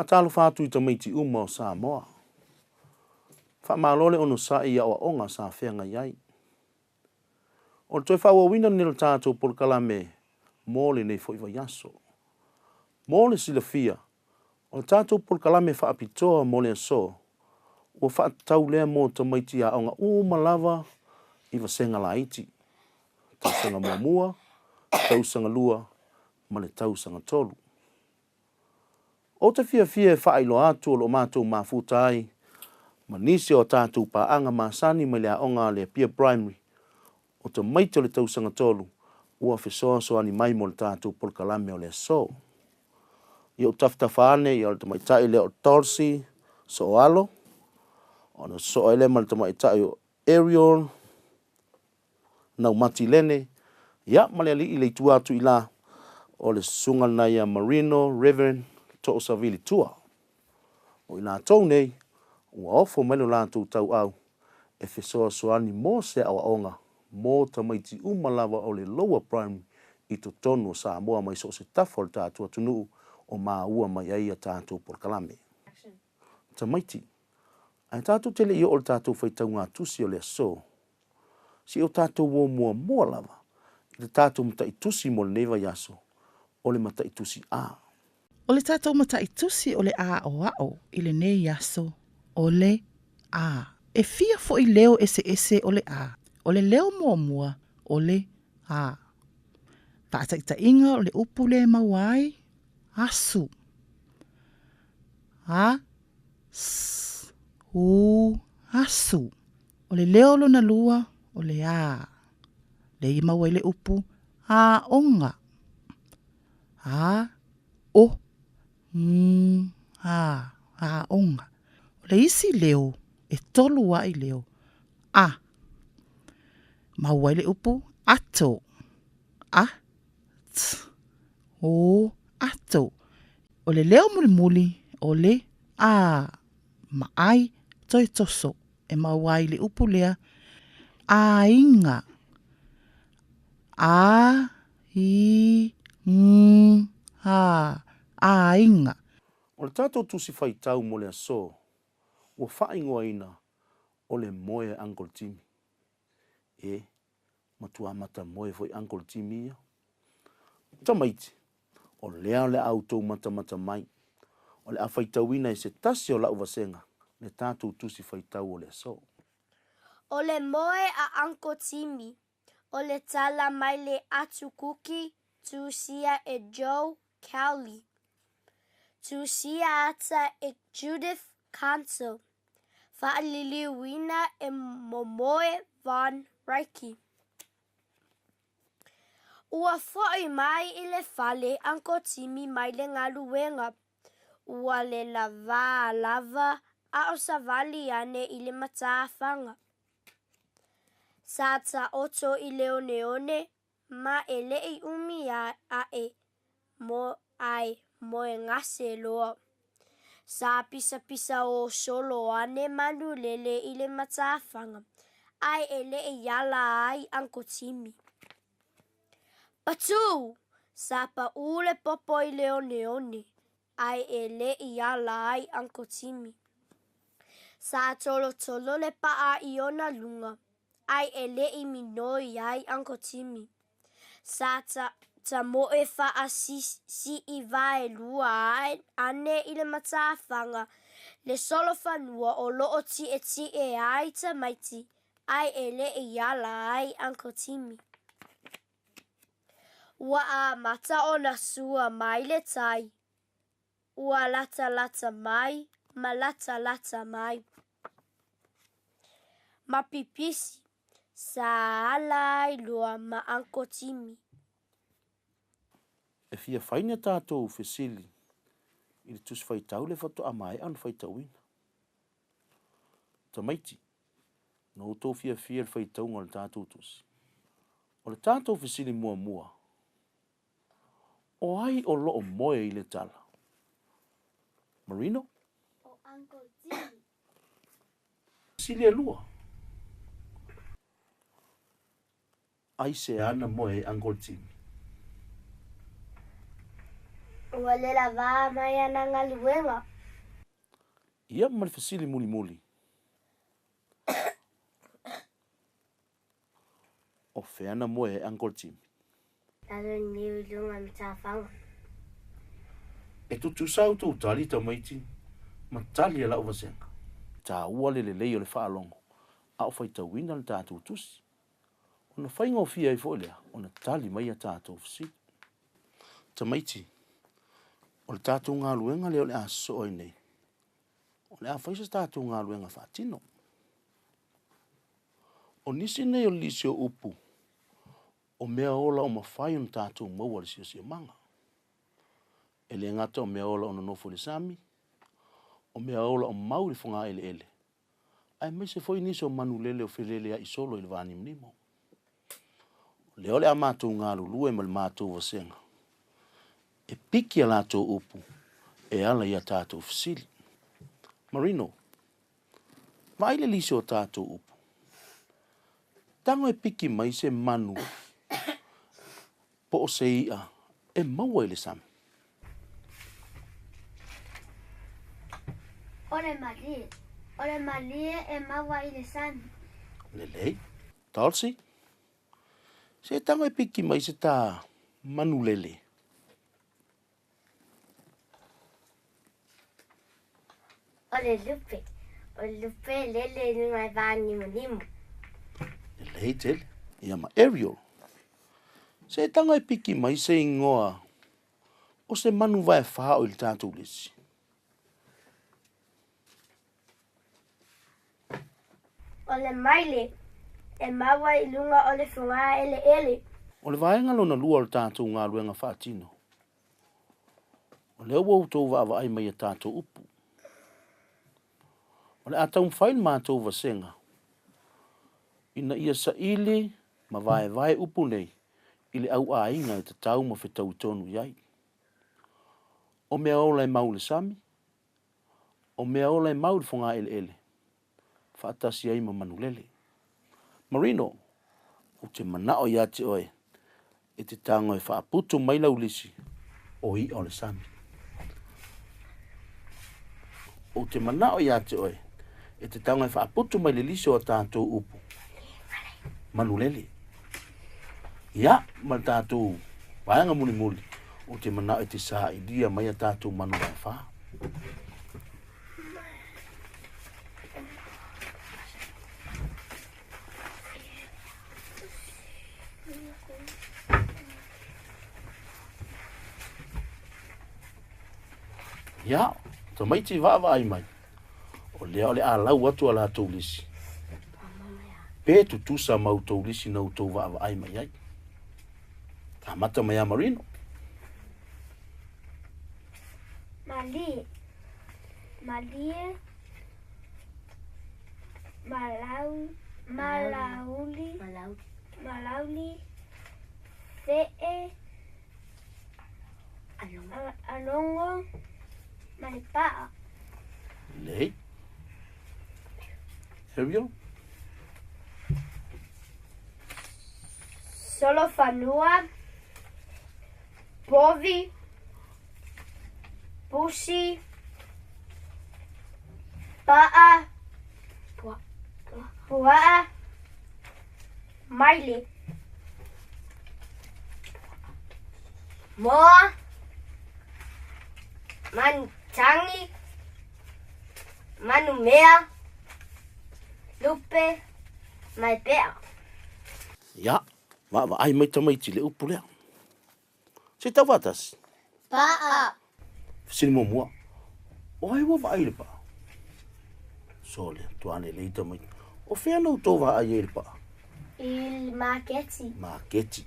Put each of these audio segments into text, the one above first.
Faatalofa atu i tamaiti uma o Samoa. Faamalo le onosai i aoaoga sa feagai ai. O le toe faaauauina lenei o le tatou polokalame mo lenei foi vaiaso. Mo le silafia, o le tatou polokalame faapitoa mo le aso, ua faatatau lea mo tamaiti aoga uma lava i vasega laiti, tausaga muamua, tausaga lua ma le tausaga tolu. Ou te fiafia e faailoa atu o lo o matou mafuta ai ma nisi o a tatou paaga masani mai le aoga a le Apia Primary o tamaiti o le tausaga tolu ua fesoasoani mai mo le tatou polokalame o le aso. I ou tafatafa ane ia o le tamaitai lea o Dulcie Sooalo, ona sosoo ai lea ma le tamaitai o Ariel Naumatilene, ia ma le alii i le itu atu i la o le susuga lena ia Marino Reverend Toosavili Tua. O i latou nei, ua ofo mai lo latou tauau e fesoasoani mo se aoaoga mo tamaiti uma lava o le Lower Primary i totonu o Samoa mai so o se tafa o le tatou atunuu o maua mai ai a tatou polokalame. Tamaiti, ae tatou te le i oo i le tatou faitauga tusi o le aso, se i o tatou o muamua lava i le tatou mataitusi mo lenei vaiaso, o le mataitusi A. O le tatou mataitusi o le a aʻoaʻo i lenei aso, o le A. E fia foi leo eseese o le A. O le leo muamua, o le A. Faataitaiga o le upu lea e maua ai, asu. A, s, u, asu. O le leo lona lua, o le A. Lea e maua ai le upu aoga. A, o, g, a, aoga. O le isi leo, e tolu ai leo, a. Maua ai le upu ato. A, t, o, ato. O le leo mulimuli, o le a, ma ai toe toso e maua ai le upu lea, aiga. A, i, g, a, aiga. O le tatou tusi faitau mo le aso ua faaigoaina o le moe a Uncle Jimmy. E, matua mata moe foi Uncle Jimmy ia. Tamaiti, o lea o le a outou matamata mai, o le a faitauina e se tasi o lau vasega le tatou tusi faitau o le aso. O le moe a Uncle Jimmy, o le tala mai le atu kuki tusia e Joe Cowley. Tusia ata e Judith Council, faaliliuina e Momoe Von Reike. Ua foi mai i le fale Uncle Jimmy mai le galuega. Ua le lavā lava a o savali ane i le matafaga. Sa taoto i le oneone ma e leʻi umi aʻe mo ae moe gase loa. Sa pisapisa o solo ane manu lele i le matafaga, ae e leʻi ala ai Uncle Jimmy. Patū! Sa paʻū le popo i le oneone, ae e leʻi ala ai Uncle Jimmy. Sa tolotolo le paʻa i ona luga, ae e leʻi minoi ai Uncle Jimmy. Sa tamoe faasisiʻi vaelua ane i le matafaga le solofanua o loo tiʻetiʻe ai tamaiti ae e leʻi ala ai Uncle Jimmy. Ua amata ona sua mai le tai, ua latalata mai ma latalata mai. Ma pipisi, sa ala ai loa ma Uncle Jimmy. E fia fai ni a tatou fesili i le Tusi Faitau lea faatoa maea ona faitauina. Tamaiti, na outou fiafia i le faitauga o le tatou tusi. O le tatou fesili muamua, O ai o loo moe i le tala? Marino? O Uncle Jimmy. Fesili e lua. Aisea na moe ai Uncle Jimmy? Ua le lavā mai ana galuega. Ia ma le fesili mulimuli, O fea na moe ai Uncle Jimmy? Lalo i niu i luga o Matafaga. E tutusa outou tali tamaiti ma tali a lau vasega. Taua le lelei o le faalogo a o faitauina le tatou tusi, ona faigofie ai foi lea ona tali mai a tatou fesili. Tamaiti, o le tatou galuega lea o le a sosoo ai nei, o le a fai se tatou galuega faatino. O nisi nei o lisi o upu o mea ola o mafai ona tatou maua i le siosiomaga. E le gata o mea ola o nonofo i le sami, o mea ola o mau i le fogaeleele, aemaise foi nisi o manulele o feleleai solo i le vanimonimo. O lea o le a matou galulue ma le matou vasega e piki a latou upu e ala i a tatou fesili. Marino, Vaai le lisi o tatou upu. Tago e piki mai se manu po o se iʻa e maua i le sami. O le malie. O le malie e maua i le sami. Lelei. Dulcie, se tago e piki mai se tā manu lele. O le lupe. O le lupe e lele i luga i vānimonimo. Lelei tele. Ia ma Ariel. Se tago e piki mai se ingoa o se manu vae fao i le tatou lisi. O le maile e maua i luga o le fogaeleele. O le vaega lona lua o le tatou galuega faatino, o lea ua outou vaavaai mai i a tatou upu. O le a taumafai le matou vasega ina ia saili ma vaevae upu nei i le au aiga e tatau ma fetaui tonu i ai. O mea ola e mau i le sami, o mea ola e mau i le fogaeleele, faatasi ai ma manulele. Marino, ou te manao ia te oe e te tago e faaputu mai lau lisi o iʻa o le sami. Ou te manao ia te oe e te tago e faaputu mai le lisi o a tatou upu manulele. Ia, ma le tatou vaega mulimuli, ou te manao e te sailia mai a tatou manu vaefā. Ia, tamaiti vaavaai mai, o lea o le a lau atu a latou lisi. Pe tutusa ma outou lisi na outou vaavaai mai ai. Amata mai a Marino. Malie, malie, malau, malauli, malauli, fe'e, alogo, ma le pa'a. Lelei. Ariel. Solofanua, povi, pusi, pa'a, pua'a, maile. Moa, manutagi, manumea, lupe, maepea. Ia, vaavaai mai tamaiti i le upu lea. Se tau faatasi. Pa'a. Fesili muamua, O ai ua vaai i le pa'a? Sole, tuane lei tamaiti. O fea na outou vaai ai i le pa'a? I le maketi. Maketi.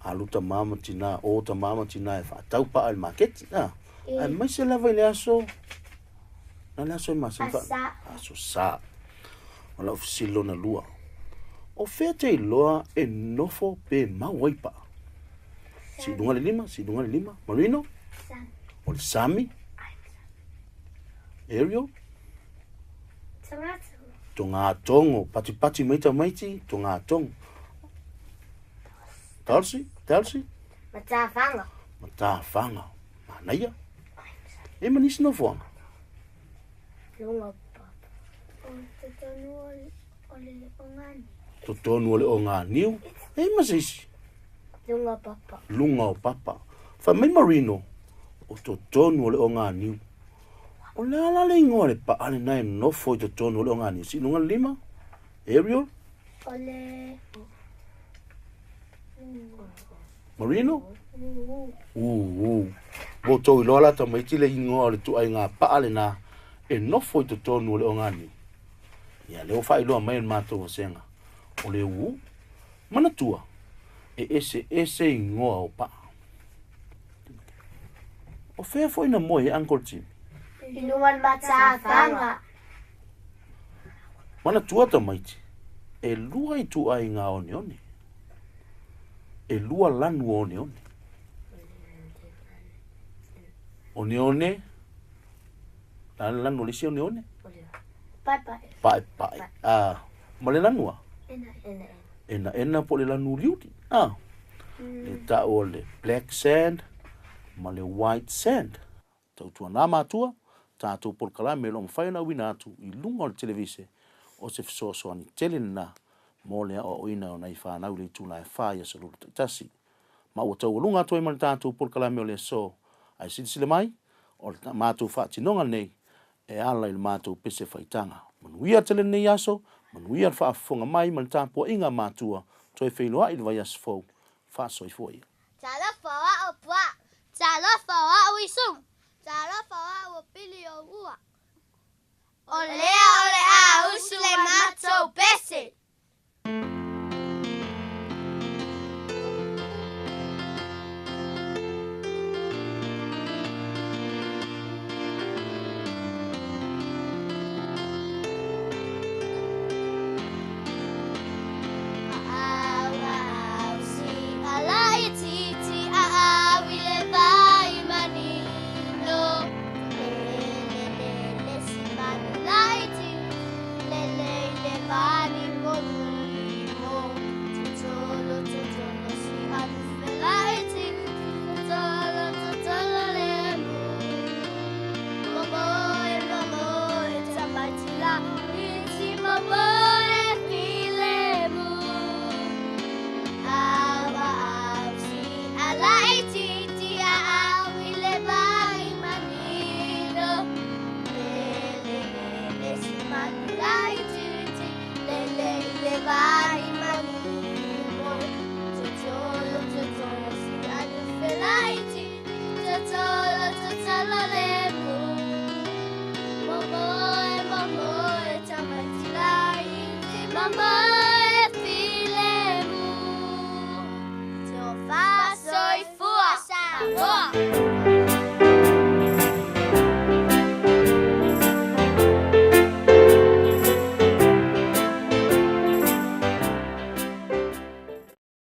Alu tama ma tina, o tama ma tina e faatau pa'a i le maketi. A, aemaise lava i le aso, na le aso e masani Aso Sa. Aso Sa. O lau fesili lona lua, o fea te iloa e nofo pe mau ai pa'a? Sii luga le lima, sii luga le lima. Marino? Sami. O le sami. Ariel? Togatogo. Togatogo. Patipati mai tamaiti, togatogo. Dulcie? Dulcie? Matafaga. Matafaga. Manaia. E ma nisi nofoaga? Luga o papa. O totonu o le oganiu. Totonu o le oganiu. E i ai ma se isi? Luga o papa. Luga o papa. Fai mai Marino, o totonu o le oganiu. O le a la le igoa o le paa lena e nofo i totonu o le oganiu? Sii i luga le lima. Ariel? O le... Marino? Uu. Ua outou iloa la tamaiti le igoa o le ituaiga paa lena e nofo i totonu o le oganiu. Ia, lea ua faailoa mai e le matou vasega, o le uu. Manatua, e eseese igoa o paa. O fea foi na moe ai Uncle Jimmy? I luga o le matafaga. Manatua tamaiti, e lua ituaiga oneone. E lua lanu o oneone. Oneone, le a le lanu o le isi oneone? Paepae. Paepae. Ah, ma le lanu a? Enaena. Enaena po o le lanu uliuli. Ah, le tau o le black sand ma le white sand. Tautuana matua, tatou polokalame o lo o mafai ona auina atu i luga o le televise o se fesoasoani tele lena mo le aoaoina o nai fanau i le itula e fa i aso lulu taitasi. Ma ua taualuga atu ai ma le tatou polokalame o le aso. Ae silasila mai, o le matou faatinoga lenei e ala i le matou pese faitaga. Manuia tele lenei aso, manuia le faafofoga mai ma le tapuaiga a matua, toe feiloai i le vaiaso fou. Faasoifua ia. Talofa o a'u puaa, talofa o a'u isu, talofa o a'u pili o ua. O lea o le a usu le matou pese.